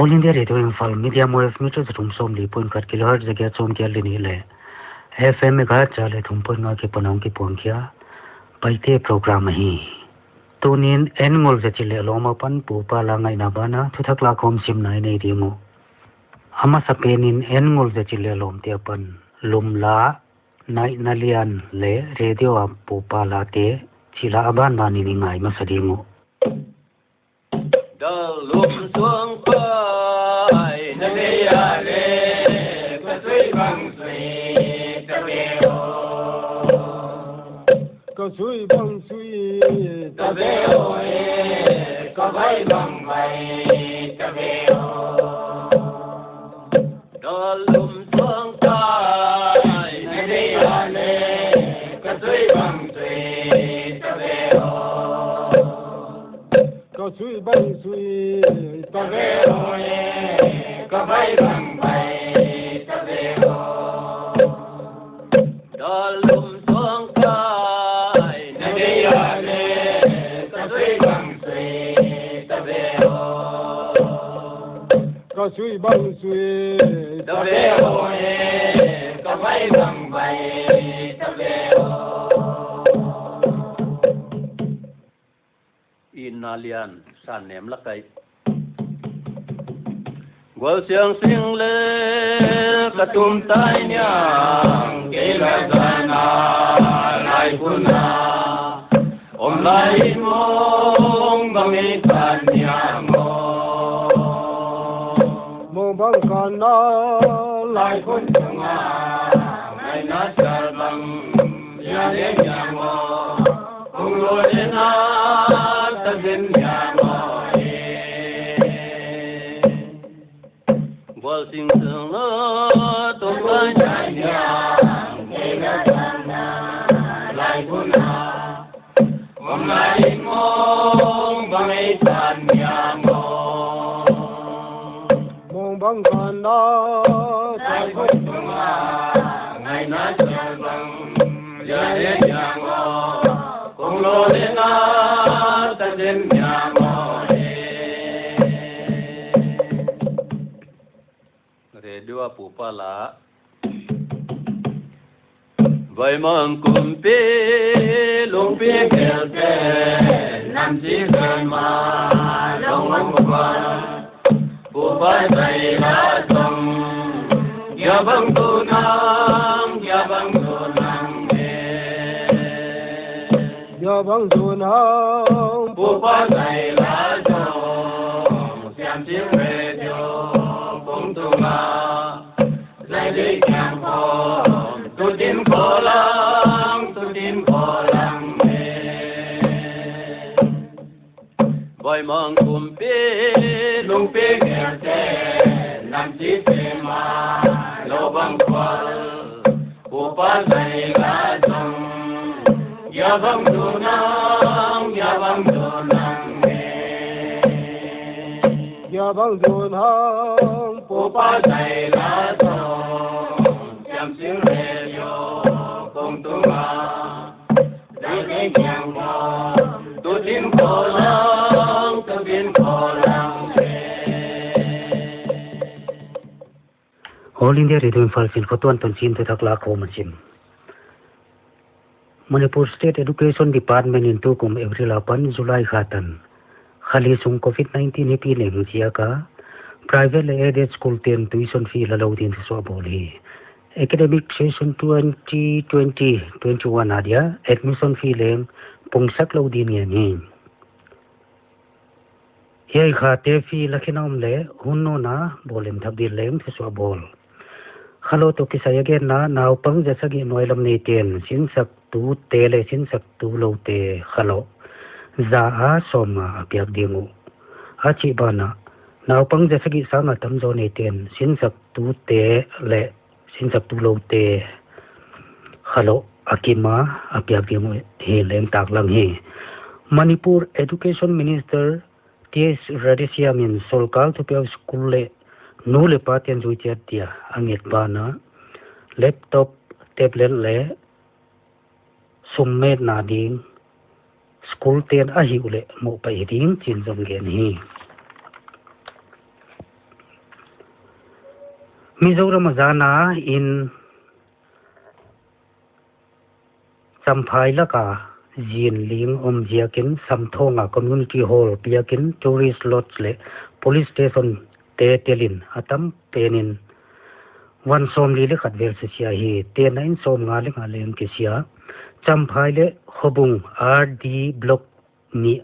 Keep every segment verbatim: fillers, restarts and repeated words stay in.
All India Radio Imphal, medium wave meter za thum sawmli point khat kilohertz za giat sawmgiat leh nih leh F M megahertz za leh thum point nga kipan a hong kipuang khia Paite program ahi. Tunin en ngol za chih leh lawm apan Pu Pa La ngaihna banah thuthak lakhawm simna i nei ding uh. A masapen in en ngol za chih leh lawmte apan Lum La, Naihna Lian leh radio a Pu Pa Late chih la a banban in i ngai masa ding uh. Dal lum suang pai na nei a leh, ka sui bang sui ta ve aw. Ka sui bang sui ta ve aw e, ka vai bang vai ta ve aw. Dal lum suang pai na nei a leh, ka sui bang sui ta ve aw. Ka sui bang sui ta ve aw e, ka vai bang vai ta ve aw. Dal lum suang pai na nei a leh, ka sui bang sui ta ve aw. Ka sui bang sui ta ve aw e, ka vai bang vai ta ve aw. Inn a lian san nem la kai. Gual siang sing leh ka tum tai niang, kei la zan a lai khun a om lai in mong bang i tan niang aw. Mong bang kan a lai khun tung a ngaihna chal bang ya le niang aw. Kong lo le na ta den niang aw e. Gual sing sung lo tum lai niang, kei la zan a lai khun a om lai in mong bang i tan niang aw. Mong bang kan a lai khun tung a ngaihna chal bang ya le niang aw. Kong lo le na ta den niang aw e. Radio a Pu Pa La. Vaimang kumpi lungpi gelte nam chi zen ma long long pa. Pu Pa zai la zong, ya bang tu nang, ya bang tu nang e. Ya bang tu nang, Pu Pa zai la zong, siam chi radio kong tung a. Zai di kiang khawm, tu din kho lang, tu din kho lang e. Vaimang kumpi lungpi gelte nam chi zen ma long bang kual. Pu Pa zai la zong, ya bang tu nang, ya bang tu nang e. Ya bang tu nang, Pu Pa zai la zong, siam sing radio kong tung a. Zai di kiang khawm, tu din kho lang, tu din kho lang e. All India Radio Imphal, Chin Kho Tuan Ton Chin, thuthak lakhawm a sim. Manipur State Education Department in tukum April apan July kha tan kha li sung covid nineteen hipi leng ziak a private leh aided school ten tuition fee la lou din thusuah bawl hi. Academic session twenty twenty twenty-one a dia admission fee leng pungsak lou din ngen hi. Hiai khate fee la khin a om leh hun nawn a bawl in thak din leng thusuah bawl. Kha lo toh kisai a genna, naupang za sagih nuai lam neiten sinsak tute leh sinsak tu loute kha lo za a sawmnga a piak ding uh. A chih banah, naupang za sagih sanga tamzaw neiten sinsak tute leh sinsak tu loute kha lo a kim a a piak ding uh hi leng taklang hi. Manipur Education Minister T S Radheshyam in sorkar thupiau school leh nu leh pate'n zui chiat dia a nget banah laptop, tablet leh sum metna ding school ten a hih uleh mohpaih ding chi'n zong gen hi. Mizoram a zan a in Champhai lak a zin ling om ziakin Samthawng a community hall piakin tourist lodge leh police station te telin a tam penin van sawmli leh khat vel sisia hi. Tenna in sawmnga leh nga leng kisia. Champhai leh Khobung R D block nih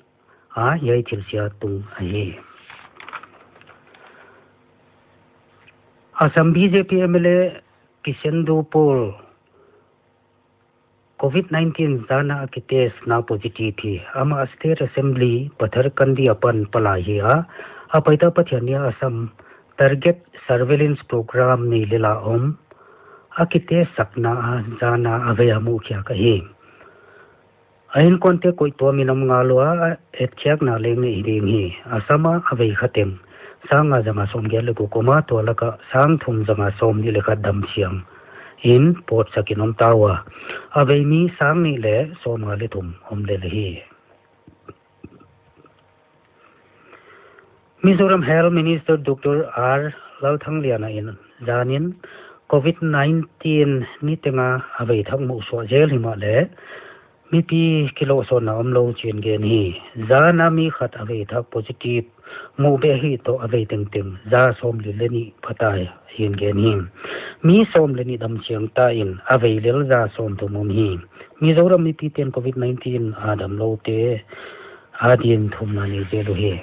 a hiai thilsia tung ahi. Assam B J P M L A Krishendu Paul COVID nineteen zan a a kitestna positive hi. Amah State Assembly Patharkhandi apan palai hi a, a paita Pathian ni a Assam target surveillance program nei lel a om a kitestsakna a zan a a vei a muhkhiak ahi. A inkuante koihtuamin om ngal ua, a etkhiakna leng nei ding hi. Assam a a vei kha teng sang nga za nga sawmgiat leh guk om a, tua laka sang thum za nga sawmnih leh khat damchiang in pawtsakin om ta ua, a vei mi sang nih leh sawmnga leh thum om lel hi. Mizoram Health Minister Doctor R Lalthangliana in zanin COVID nineteen ni tenga a vei thak muhsuah zel himahleh mipi kilohsawnna omlou chi'n gen hi. Zan a mi khat a vei thak positive muh beh hi toh a vei tengteng za sawmli leh nih pha ta hi'n gen hi. Mi sawm leh nih damchiang ta in a vei lel za sawmthum om hi. Mizoram mipite'n COVID nineteen a damloute adin thumna nei zel uhi.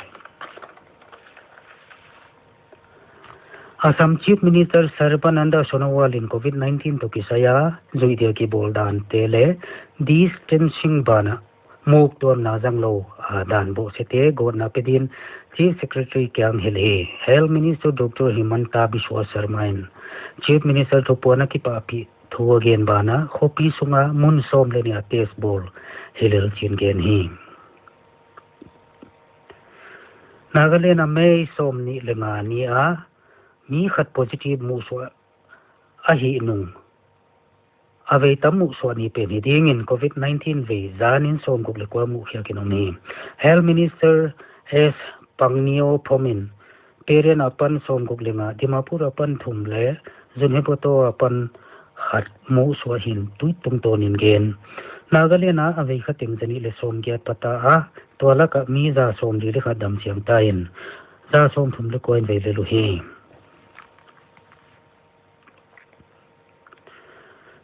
Assam Chief Minister Sarbananda Sonowal in COVID nineteen toh kisai a zuih dia kibawl dante leh distancing banah muktuamna zanglou a dan bohsete gawtna pe din Chief Secretary kiang hilh hi. Health Minister Doctor Himanta Biswa Sarma in Chief Minister thupuan a kipahpih thu a gen banah khopi sunga mun sawm leh nih a test bawl hilel chi'n gen hi. Nagaland a May sawmnih leh nga ni a mi khat positive muhsuah ahih nung a vei tam muhsuah ni pen hi dingin COVID nineteen vei zanin sawmguk leh kua muhkhiakin om hi. Health Minister S Pangniaw Phom in Peren apan sawmguk leh nga, Dimapur apan thum leh Zunheboto apan khat muhsuah hi'n tuit tungtawnin gen. Nagaland a a vei kha teng zanih leh sawmgiat pha ta a, tua laka mi za sawmli leh khat damchiang ta in za sawmthum leh kua in vei lel uhi.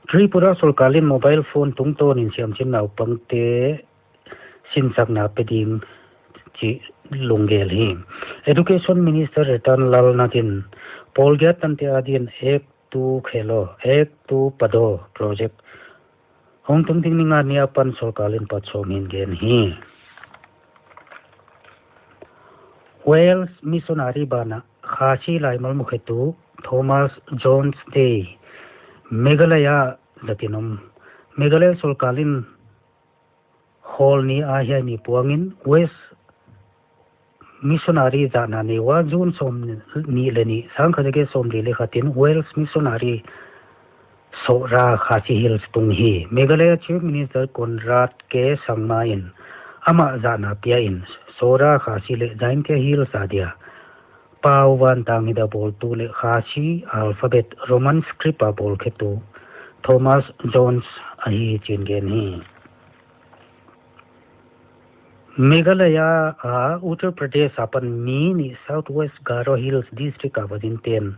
Tripura sorkar in mobile phone tungtawnin siamsin naupangte sinsakna pe ding chih lunggel hi. Education Minister Ratan Lal Nath in pawl giat tante adin Ek Tu Khelo, Ek Tu Padho project hong tung ding ni nga ni apan sorkar in pat sawm hi'n gen hi. Wales missionary banah Khasi laimal mukhetu Thomas Jones Day Meghalaya zatin om. Meghalaya sorkar in khawl ni a hiai ni puangin Wales missionary zahna nei ua, June sawmnih leh nih, sangkhat zagiat sawmli leh khat in Wales missionary Sohra Khasi Hills tung hi. Meghalaya Chief Minister Conrad K Sangma in amah zahna pia in Sohra Khasi leh Jaintia Hills adia pau vantang ida bawltu leh Khasi alphabet Roman script a bawlkhetu Thomas Jones ahi chi'n gen hi. Meghalaya a Uttar Pradesh apan mi nih South West Garo Hills District a va dinte'n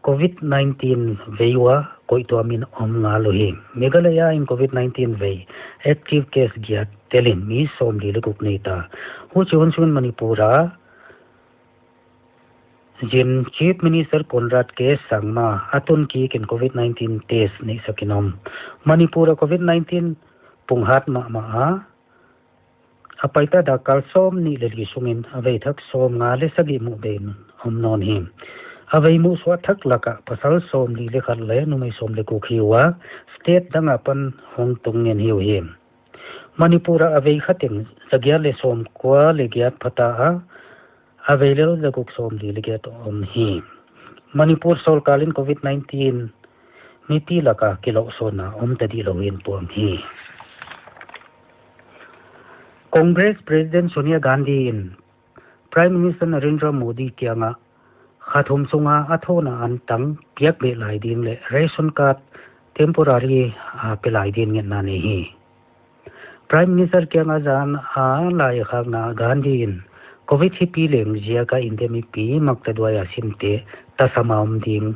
COVID nineteen vei ua koihtuamin om ngal uhi. Meghalaya in COVID nineteen vei active case giat telin mi sawmli leh guk nei ta. Huchi hun sungin Manipur a zin Chief Minister Conrad K Sangma a tun kikin COVID nineteen test neihsakin om. Manipur a COVID nineteen punghat mahmah a, a paita dakkal sawmnih leh li sungin a vei thak sawmnga leh sagih muh beh in om nawn hi. A vei muhsuah thak laka pasal sawmli leh khat leh numei sawm leh guk hi ua, state dang apan hong tung ngen hi uhi. Manipur a a vei kha teng zagiat leh sawmkua leh giat pha ta a, a vei lel zaguk sawmli leh giat om hi. Manipur sorkar in COVID nineteen mipi laka kilohsawnna om ta dihlou hi'n puang hi. Congress President Sonia Gandhi in Prime Minister Narendra Modi kiangah kha thum sunga a thohna antang piak beh lai ding leh ration card temporary a pe lai ding ngetna nei hi. Prime Minister kianga zan a lai khakna Gandhi in Covid hipi leng ziaka India mipi maktaduai a simte tasama om ding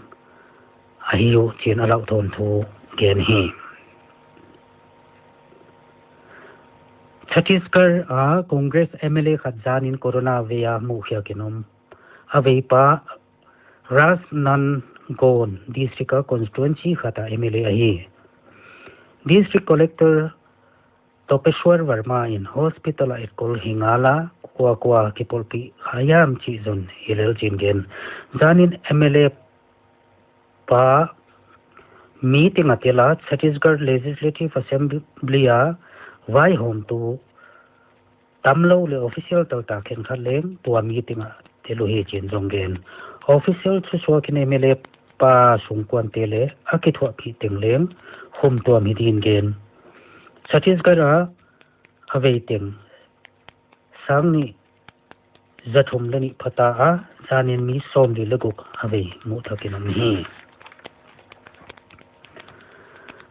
ahi uh chi'n a lauhthawn thu gen hi. Chhattisgarh a Congress M L A khat zanin corona vei a muhkhiak in om. A veipa Rajnandgaon district a constituency khat a M L A ahi. District Collector Topeswar Verma in hospital a etkol hi ngala, kua kua kipolhpih kha hiam chih zon hilel chi'n gen. Zanin M L A pa meeting a tel a, Chhattisgarh Legislative Assembly a vaihawmtu tamlou leh official taktak khenkhat leng tua meeting a tel uhi chi'n zong gen. Official thusuakin M L A pa sungkuante leh a kithuahpih teng leng khumtuam hi dingin gen. Chhattisgarh a a vei teng sang nih za thum leh nih phata a, zanin mi sawmli leh guk a vei muh thak in om hi.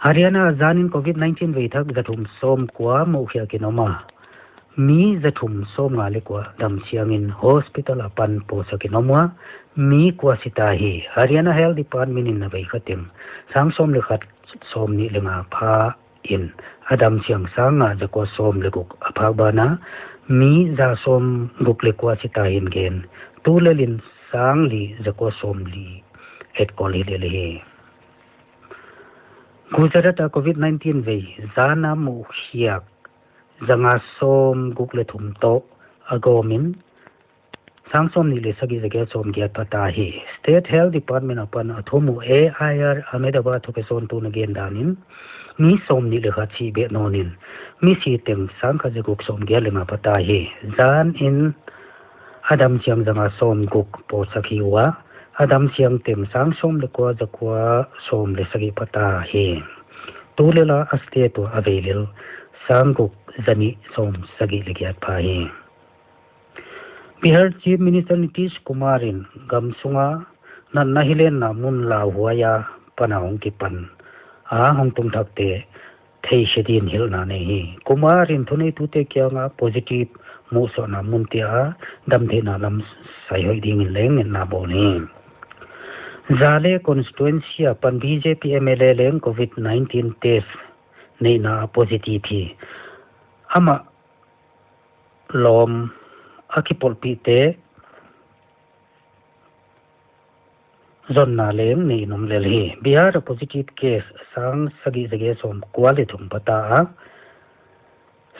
Haryana zanin Covid nineteen vei thak za thum sawmkua muhkhiak in om a, mi za thum sawmnga leh kua damsiangin hospital a pan pawlsak in om ua, mi kua si ta hi. Haryana Health Department in a vei kha teng sang sawm leh khat sawmnih leh nga pha in a damsiang sang nga za kua sawm leh guk a phak bana, mi za sawmguk leh kua si ta hi'n gen. Tulel in sang li za kua sawmli etkol hilel hi. Gujarat a Covid nineteen vei zana muhkhiak za nga sawmguk leh thum toh a gawmin sang sawmnih leh sagih za giat sawmgiat phata hi. State Health Department apan a thum uh A I R Ahmedabad thupiaksawntun a gen danin mi sawmnih leh khat si beh nawnin mi si teng sang khat za guk sawmgiat leh nga phata hi. Zanin a damsiang za nga sawmguk pawlsak hi ua, a damsiang teng sang sawm leh kua za kua sawm leh sagih phata hi. Tulel a state ua a vei lel sang guk za nih sawmsagih leh giat pha hi. Bihar Chief Minister Nitish Kumar in gamsunga natna hilenna mun lauhuai a pan a hong kipan a hong tung thakte theisiat dingin hilhna nei hi. Kumar in thuneitute kianga positive muhsuahna munte a damtheihna lam saihoih dingin leng ngetna bawl hi. Zale constituency apan B J P M L A leng Covid nineteen test neihna positive hi. Amah lawm a kipolhpihte zonna leng nei in om lel hi. Bihar a positive case sang sagih za giat sawmkua leh thum phata a,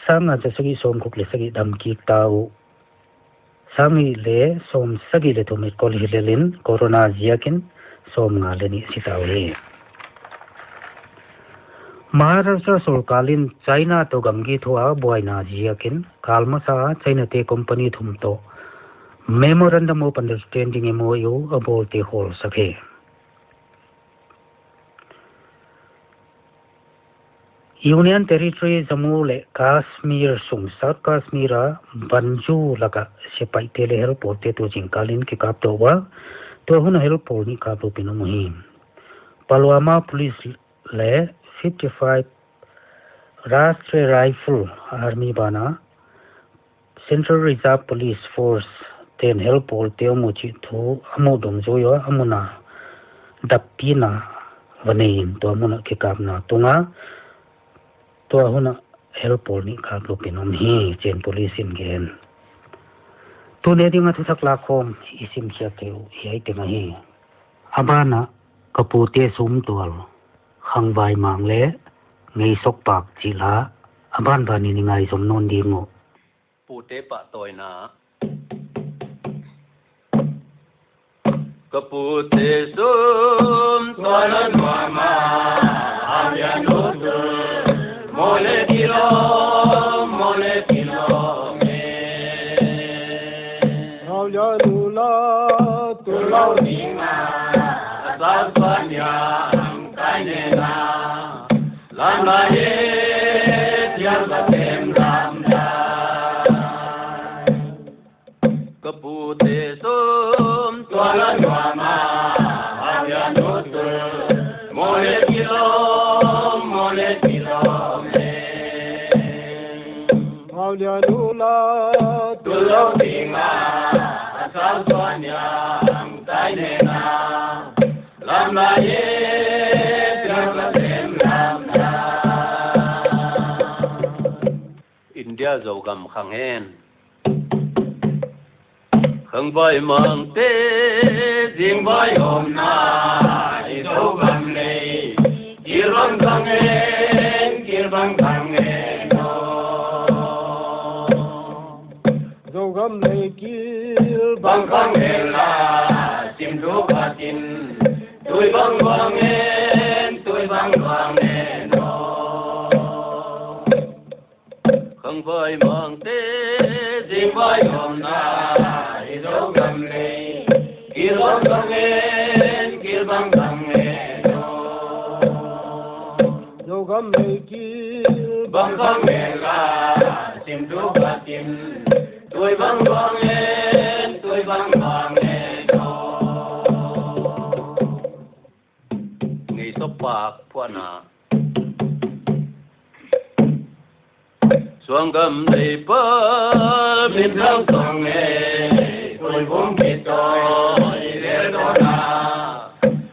sang nga za sagih sawmguk leh sagih dam kik ta uh, sang nih leh sawmsagih leh thum etkol hilel in corona ziakin sawmnga leh nih si ta uhi. Maharashtra sorkar in China toh gamgi thu a buaina ziakin kal masa a China te company thum toh Memorandum of Understanding, M O U, a bawlte khawlsak hi. Union Territory Jammu leh Kashmir sung South Kashmir a Banju laka sepaihte leh helpawlte tu zingkalin kikap tou ua, tua hun a helpawl nih kaplup in om uhi. Pulwama Police leh fifty-five Rashtriya Rifle Army bana Central Reserve Police Force ten helpawlte om uh chih thu a muh dungzui ua, a mun a dappina va nei in tua mun a kikapna tung a, tua hun a helpawl nih kaplup in om hi chi'n police in gen. Tuni dinga thuthak lakhawm i simkhiak theih uh hiai teng ahi. A bana ka pute sumtual, khangvai mang leh ngeisok pak chih la a banbanin i ngaizom nawn ding uh. Pute pahtawina. Ka pute sumtual a nuam a, a lian ut, mole kilo, mole kilo me. Rau ya lula, tu lau ni ma, a sa sa nya, ang kai ne na. Lam la ye, tiang ka tem lam la. Ka pute sumtual a nuam Aulia lula, tulou dinga, asal tuan yang, tai nena, lam lai ye, tiang la tem lam na. India Zogam khang hen. Khangvai mangte, zingvai omna, i Zogam lei, kir bang khang hen, kir bang khang hen o. Zogam lei kir bang khang hen la, sim du ka tin, tui bang bang hen, tui bang bang hen o. Khangvai mangte, zingvai omna, i Zogam lei, kir bang khang hen, kir bang khang hen o. Zogam lei kir bang khang hen la, sim du ka tin, tui bang bang hen, tui bang bang hen o. Ngei sok pak phuahna. Suangkam lei pa, minthang song e, kul bum kitoi, lel dona.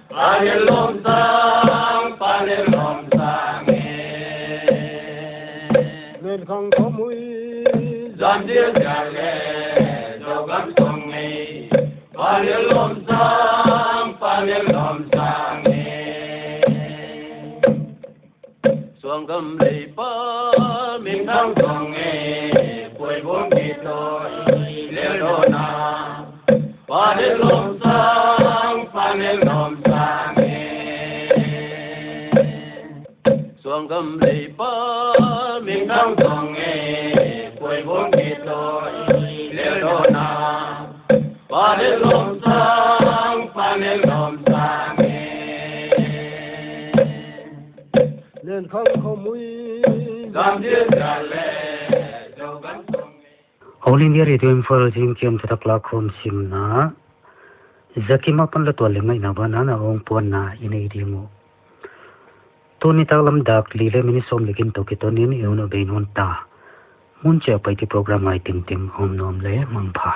Panel lom sang, panel lom sang e. Lel khang khomui, zam dir jale, Zogam song e. Panel lom sang, panel lom sang e. Suangkam lei pa, minthang song e, kul bum kitoi, lel dona. Panel lom sang, panel lom sang e. Suangkam lei pa, minthang song e, kul bum kitoi, lel dona. Panel lom sang, panel lom sang e. Lel khang khomui, zam dir jale, Zogam song e. All India Radio Imphal, zingkiam thutak lakhawm simna. Zakim apan la tual leh ngaihna banah na hon puanna i nei ding uh. Tuni nitaklam dak li leh minute sawm leh giat toh kiton in i hun uh bei nawn ta. Mun chiah a Paite program ngai tintin, om nawn leh mangpha.